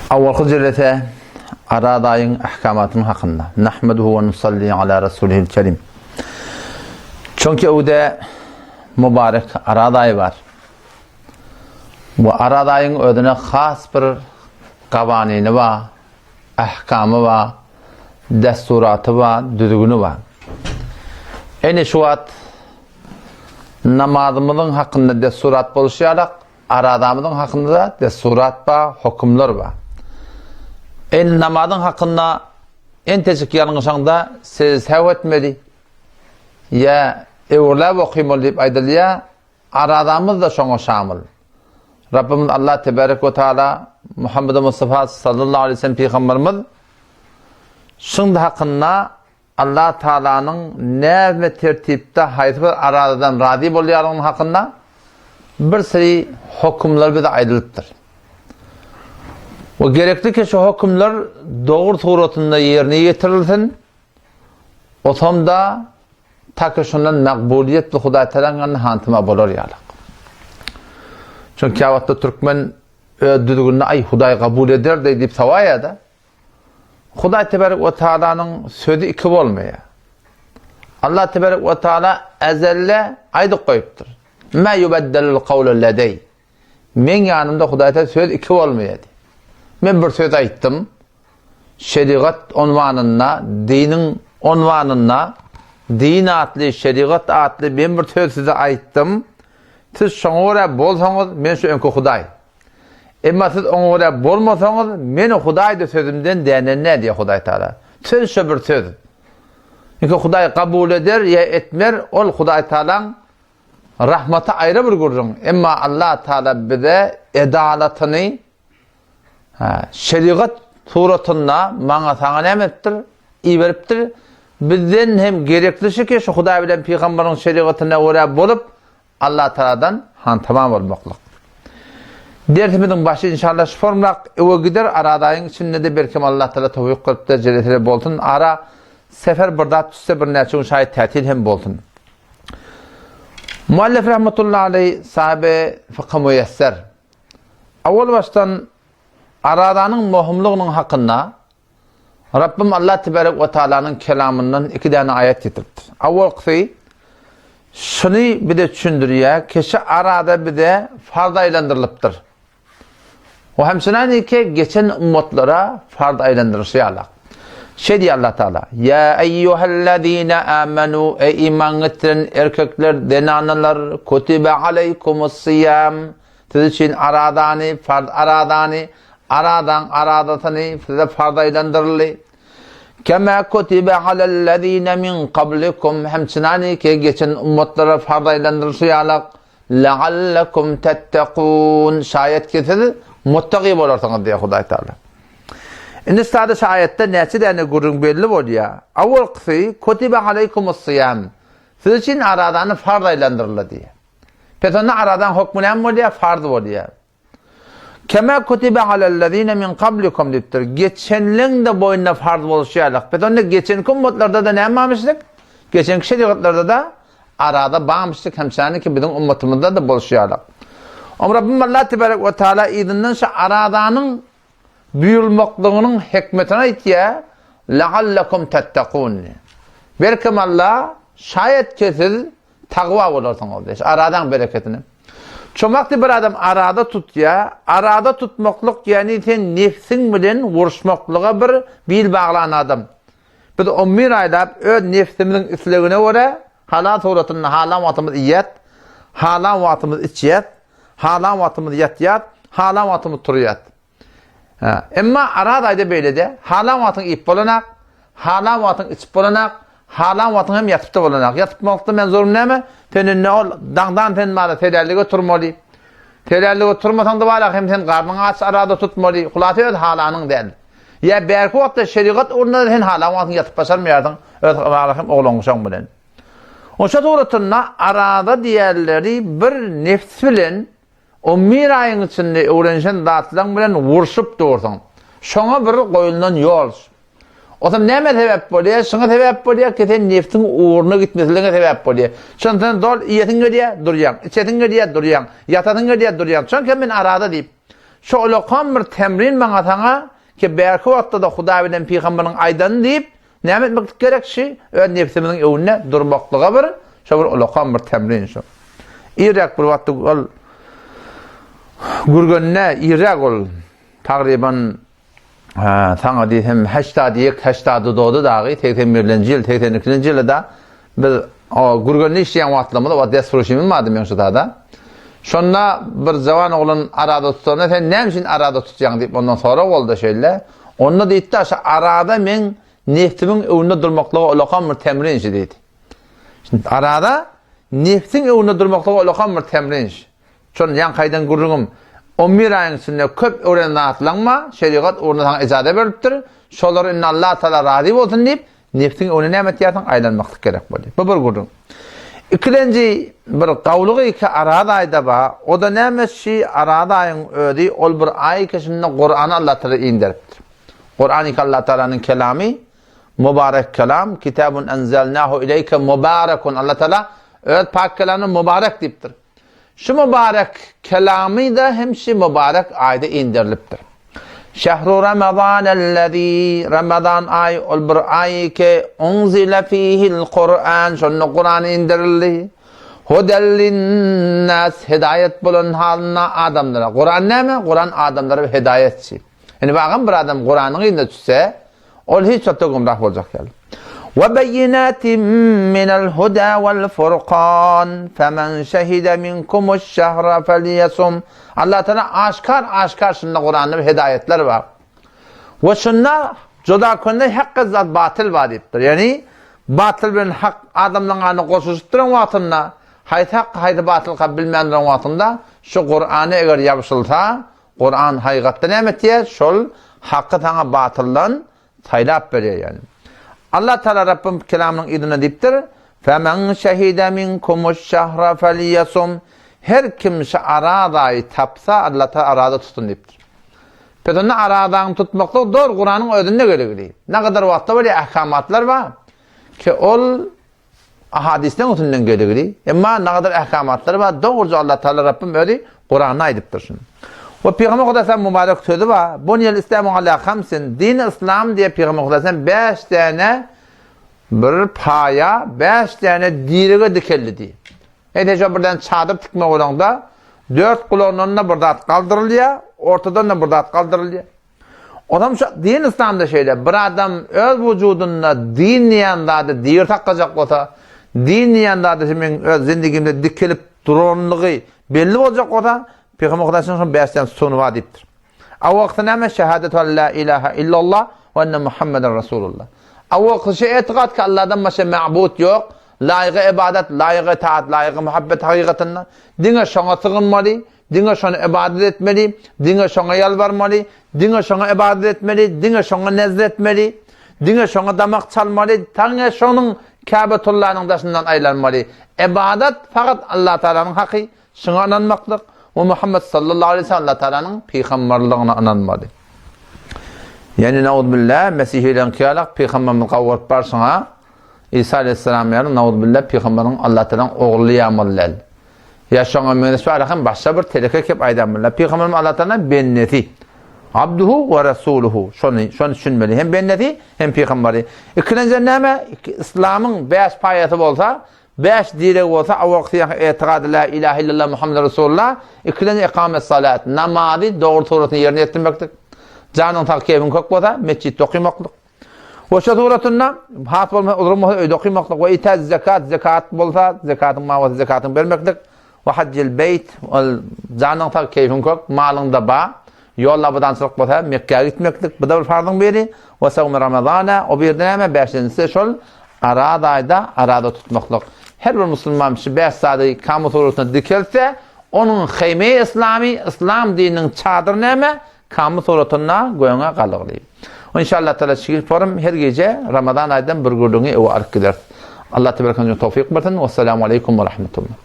Awalky jelese Araz aýyň ahkamatynyň hakynda. Nahmeduhu we nusalli ala rasulihil kerim. Çünki öwde mübarek Araz aýy bar. Bu Araz aýyň özüne has bir gawanyny bar, ahkamy bar, dessuraty bar, düzgüni bar. Ene şu wagt namazymyzyň hakynda dessurat boluşy ýalak, Arazamyzyň hakynda-da dessurat bar, hökümler bar. Indi namazyň hakynda entejik ýalňyşaňda sejde-sehw etmeli, ýa öwürläp okymaly diýip aýdylýar, arazamyz-da şoňa şamyl. Rabbimiz Allah tebarek we taala Muhammedi Mustafa sallallahu aleýhi we sellem pygamberimiz şuň hakynda Allah Tagalanyň näme tertipde haýsy bir arazadan razy bolýanlygyny hakynda bir seri hökümler bize aýdylypdyr. We gerekli ki şu hökümler dogry suratynda ýerine ýetirilsin. Otamda taki şundan makbulyýet we Hudaý Tagalaň ýanynda hantyma bolar ýalyk. Çünki käwagtda türkmen öz düzgünini aý Hudaý kabul eder diýip sowaýar-da. Hudaý tebarek we taalanyň sözi iki bolmaýar. Allah tebarek we taala ezelde aýdyp goýupdyr. Ma yubeddelul kawlu ledey. Meň ýanymda Hudaý Teala söz iki bolmaýar. Men bir söz aýtdym. Şerigat unwanynda, diniň unwanynda, din atly, şerigat atly men bir söz size aýtdym. Siz şoňa görä bolsaňyz, men şu öňki Hudaý. Emma siz oňa görä bolmasaňyz, men Hudaýda sözümden dänen nä diýýär Hudaý Tagala. Söz şo bir söz. Indi Hudaý kabul eder ýa etmer, ol Hudaý Tagalaň rahmaty aýry bir gürrüň. Emma Allah Tagala bize edalatyny ha, şerigat suratynda maňa saňa näme etdir? Iberipdir. Bizden hem gerekli şu ki, şu Hudaý bilen pygamberiň şerigatyna görä bolup, Allah Tagaladan hantama bolmaklyk. Dersimiziň başy inşallah şu formlak öwe gider, aradaýyň içinde-de belkem Allah Tagala towfyk berip-de jelesele bolsun. Ara sefer bir zat düşse bir näçe gün şaýat tätil hem bolsun. Muallif rahmetullahi aleyh sahibi fykh müyesser. Awal başdan aradanyň möhümliginiň hakynda Rabbim Allah tebarek we taalanyň kelamyndan iki däne aýat getiripdir. Awalkysy şuny bize düşündirýär, keşe arada bize farz aýlandyrylypdyr. O hem şunaniki geçen ummatlara farz aýlandyryşy ýalak. Şeý diýýär Allah Taala: "Ýa eýýuhellezine amenu eý iman getiren erkekler, zenanalar, kutibe aleýkumus-siýam Siz üçin aradany, farz aradany, aradaň aradasyny size farz aýlandyryldy. Kema kutibe alellezine min kablikum hem çynaniki geçen ummatlara farz aýlandyrylyşy ýalak leallekum tettekun şaýat ki siz muttaki bolarsyňyz diýýär Hudaý Taala. Indi sada şu aýatda näçe däne gürrüň belli bolýar. Awalkysy kutibe aleýkumus syýam. Siz üçin aradany farz aýlandyryldy diýýär. Pes onda aradan hokmy näme bolýar? Farz bolýar. Kema kutibe alellezine min kablikum diýipdir. Geçenleň de boýnuna farz boluşy ýaly. Pes onda geçenki ummatlarda da näme barmyşdyk? Geçenki şerigatlarda da arada barmyşdyk hemşäni ki biziň ummatymyzda da boluşy ýaly. Om Rabbim Allah tebarek we taala yzyndan şu aradanyň buýurmaklygynyň hikmetini aýtýar, La'allakum tettekun. Belkim Allah şaýat ki siz Tagwa bolarsyňyz diýip, aradaň bereketini. Şo wagty bir adam arada tutýar. Arada tutmaklyk, ýagny sen nefsiň bilen uruşmaklyga bir bil baglan adam. Biz on bir aýlap öz nefsimiziň islegine görä halal suratynda halan wagtymyz iýýäs, halan wagtymyz içýäs, halan wagtymyz ýatýas, halan wagtymyz turýas. Emma Araz aýda beýle-de, halan wagtyň iýip bolanak, halan wagtyň içip bolanak, halan wagtyň hem ýatyp-da bolanak. Ýatyp bolmakda men zorum näme? Sen indi ol daňdan sen bana selällige turmaly. Selällige turmasaň-da bala hem sen garnyň aç arada tutmaly. Hulasy öz halanyň däl. Ýa bärki wagtda şerigat ugrunda sen halan wagtyň ýatyp başarmaýarsyň öz bala hem oglan-uşaň bilen. Oşa suratynda arada diýerleri bir nefs bilen On bir aýyň içinde öwrenişen zatlaň bilen urşup dursuň. Şoňa bir goýulnan ýol. Osam näme sebäp bolýar? Şuňa sebäp bolýar ki, sen nefsiň ugruna gitmesligiňe sebäp bolýar. Şonda sen zol iýesiň gelýär, durýaň. Içesiň gelýär, durýaň. Ýatasyň gelýär, durýaň. Çünki men arada diýip. Şo ulakan bir temrin maňa saňa ki bärki wagtda-da Hudaý bilen pygamberiň aýdany diýip, näme etmeklik gerek şi öz nebsimiziň öňünde durmaklyga bir şo bir ulakan bir temrin şo. Irräk bir wagtda ol Gürgende irräk ol tagryban Saňa diýsem, heşdady ýek, heşdady dody dagy, segsen birlenji ýyl, segsen ikilenji ýylda biz Gürgende işleýän wagtlarymyz, o wagt desfuruşymyz bardy meň şu tada. Şonda bir jawan oglan arada tutanda, sen näme üçin arada tutýaň diýip, ondan sorag boldy şeýle. Onda diýdi-de, şu arada meň nebsimiň öňünde durmaklyga ulakan bir temrin şi diýdi. Şimdi arada nebsiň öňünde durmaklyga ulakan bir temrin şi. Şol ýaňky aýdan gürrüňim, on bir aýyň içinde köp öwrenen zatlaň bar, şerigat ugrunda saňa ijaza berlipdir, şolary indi Allah Tagala razy bolsun diýip, nebsiň öňüne näme etýärsiň, aýlanmaklyk gerek bolýar. Bu bir gürrüň. Ikilenji bir gawlygy ki Araz aýda bar, o-da näme şi Araz aýyň özi ol bir aý ki şunda Kurany Allah Tagala inderipdir. Kuran ki Allah Tagalanyň kelamy, mubarek kelam, kitabun enzelnahu ileýke mubarekun Allah Tagala öz pak kelamyna mubarek diýipdir. Şu mübarek kelamy-da hem şu mübarek aýda inderilipdir. Şehru Ramazanellezî, Ramazan aýy ol bir aý ki, unzile fihil Kur'an, şonda Kur'an indirildi. Hudel linnas, hidaýat bolan halynda adamlara. Kur'an näme? Kur'an adamlara bir hidaýatçy. Indi bagam bir adam Kur'anyň yzyna düşse, Ol hiç wagtda gümrah boljak däl. We beýinatin minel huda wal furkan femen şehide minkumuş şehra felyesum. Allah Teala aşkar aşkar şunda Kuranda bir hidayetler bar. We şunda juda könde hakka zat batyl bar diýipdir. Ýani batyl bilen hak adamlaryň arasynda goşulyşyp duran wagtynda haýsy hak haýsy batyl ka bilmän duran wagtynda şu Kur'ana eger ýapyşylsa Kuran haýgatda näme etýär? Şol haky saňa batyldan saýlap berýär ýagny. Allah Taala Rabbim kelamynyň yzynda diýipdir, Femen şehide minkumuş şehra felyesum Her kim şu Araz aýy tapsa, Allah Taala araza tutsun diýipdir. Pes onda arazaňy tutmaklyk dogry Kuranyň özünde gerekli. Nägadar wagtda bolýar ahkamatlar bar ki ol Ahadysdan üstünden geligli. Emma nagadar ahkamatlary bar. Dogruja Allah Taala Rabbim özi Kuranda aýdypdyr şuny. We Pygamber Hudaýa mübarek sözi bar. Buniyel islamu ala hamsin. Din islam diýe Pygamber Hudaýa 5 däne bir paýa, 5 däne direge dikeldi diýip. Ede şo birden çadyr tikme bolanda dört gulagyndan da bir zat galdyrylýar, ortadan da bir zat galdyrylýar. Onam şu din yslamda şeýle, bir adam öz wujudynda din diýen zady diri saklajak bolsa, din diýen zady şu meň öz zindigimde dikelip duranlygy belli boljak bolsa, Pygamber Hudaý şonuň bäşden suny bar diýipdir. A wagty näme? Şehadetu en la ilaha illallah we enne Muhammeden Rasulullah. A wagty şu etikat ki Allahdan başga ma'bud ýok, laýygy ibadat, laýygy itaat, laýygy muhabbet hakykatynda diňe şoňa sygynmaly, Diňe şony ybadat etmeli, diňe şoňa ýalbarmaly, diňe şoňa ybadat etmeli, diňe şoňa nezr etmeli, diňe şoňa damak çalmaly, diňe şonuň Käbetullanyň daşyndan aýlanmaly. Ybadat fakat Allatagalanyň haky, şoňa ynanmaklyk we Muhammet sallallahu aleýhi we sellem Allatagalanyň pygamberligine ynanmaly. Ýani nauzbillah mesihileriňki ýalak pygamberimizi gawuryp barşyňa Isa aleýhissalam ýaly nauzbillah pygamberiň Allatagalaň ogly ýamaly däl. Ýa şoňa meňzeş bar hem başga bir teleke kep aýdan birler. Pygamberimiz Allah Taala bendesi. Abduhu we rasuluhu. Şony, şony düşünmeli. Hem bendesi, hem pygamberi. Ikilenji näme? Islamyň 5 paýasy bolsa, 5 diregi bolsa, awalky ýa etiqady la ilaha illallah Muhammed Rasulullah, ikilenji ikamet salat, namazy dogry suratynda ýerine ýetirmeklik. Janyň sag, keýpiň kök bolsa, mesjitde okymaklyk. We şo suratynda has bolmasa uzrun bolsa öýde okymaklyk we itaz zekat zekat bolsa zekatyň mal bolsa zekatyň bermeklik we hajjil beýt ol janyň sag keýfiň kök malyň da ba ýol abadançylyk bolsa Mekgä gitmeklik bu da bir farzyň biri we sawmy ramazana o birde näme bäşinjisi şol araz aýda araza tutmaklyk her bir musulman şu bäş zady kamu suratynda dikelse onuň heýme islamy islam dininiň çadyry näme Kamy suratynda göňe galygly. Inşallah Taala şigil forum her gije Ramazan aýdan bir gürrüňi öwe alyp gideris. Allah tebaraka towfyk bersin. Wessalamu aleýkum we rahmetullah.